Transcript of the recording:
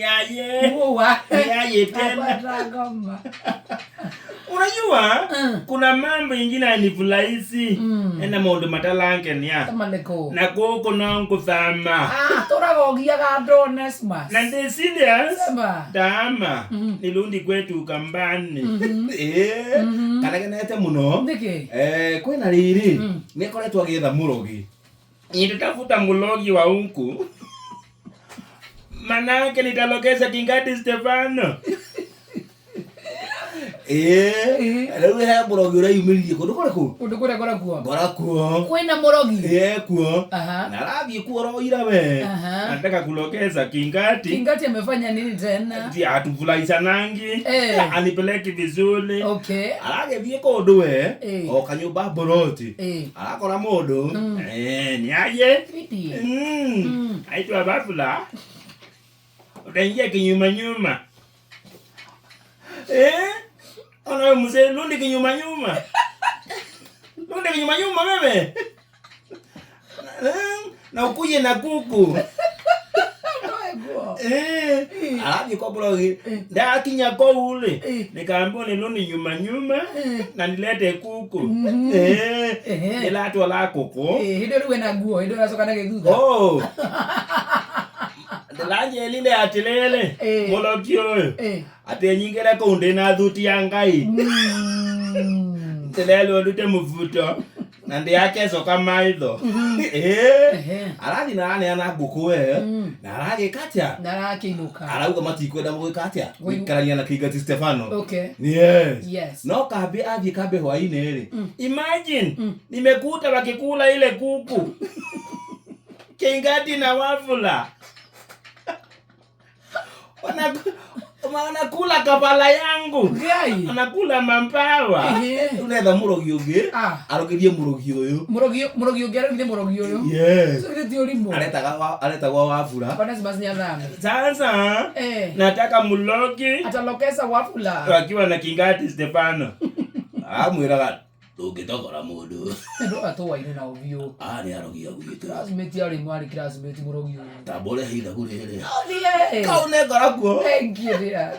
Yaye. Muwa. Yaye tena. Napata ngoma. Unajua kuna mambo ingine anifurahishi ena maundu matalangenia Tamaleko. na kuku nonkuthama Ah, tũraga ũgiaga andũ Onesmus. na ndi serious Sema. ndama nilundi kwetu Ukambani. Ĩĩ, kanagenete mũno. Nĩkĩ? Eh, kwĩna rĩrĩ nĩ akoretwo agĩetha mũrogi. Nitatafuta mulogi wa huku, manake nitalokeza Kingati Stefano. Ĩĩ, rĩu he mũrogi ũreyumĩririe kũndũ kũrĩkũ? Kũndũ kũrĩa kũrakuo. Ngora kuo. Kwĩna mũrogi. Ĩĩ, kuo. Aha. Na arathiĩ kuo ro ira we. Aha. Nataka kulokeza Kingati. Kingati amefanya nini tena? Ati atufurahishanangi Eh. anipeleki vizuri. Okay. Aragĩthiĩ kũndũ we o kanyũmba mboroti arakora mũndũ. Eh, niaje? Vipi? Aitwa Bafula. Utaingia kinyuma nyuma. Eh? Ona wewe mzee lundi kinyuma nyuma. Lundi kinyuma nyuma wewe. Eh, na ukuje na kuku. Ndoe guo. Eh, Arathiĩ kwa mũrogi. Ndakinya kũu rĩ, nikaambiwa nilundi nyuma nyuma na nilete kuku. Eh, nilatwala kuku. Eh, hĩndĩ ĩyo rĩu ena nguo, hĩndĩ ĩyo aracoka na gĩthutha. Oh. Ndĩranjĩrire atĩrĩrĩ, mũroki ũyũ atĩ nyingĩre kũu ndĩna thuti ya Ngai. Ndĩrerwo ndute mũbuto na ndĩakecoka maitho. Ĩĩ, Ehe. arathiĩ na araneana ngũkũ we na aragĩka atĩa? Na arakĩinũka. Arauga matikwenda gwĩka atĩa? Gũikarania na Kingati Stefano. Okay. Yes. Yes. No kambĩ athiĩ kambĩ hwainĩ rĩ. Imagine nimekuta wakikula ile kuku. Kingati na Wafula. Wanakula kabala yangu. Ngai. Anakula mampawa. Ehe. Rĩu netha mũrogi ũngĩ Ah. arogerie mũrogi ũyũ. Mũrogi mũrogi ũngĩ arogire mũrogi ũyũ. Yes. Ũcio githĩ ti ũrimũ. Aretagwa Wafula. Onesmus nĩ athame. Sasa nataka mulogi Atalokesa Wafula. wakiwa na Kingati Stefano. Amwĩraga ndũngĩtogora mũndũ. Andũ atũaine nao biũ. Aya nĩ arogi a gwitũ. Classmate arĩ mwarĩ classmate mũrogi ũyũ. Tamba ũrehe ithagu rĩrĩ. Ũthiĩ. Kau nĩ ngora kuo. Thank you dear.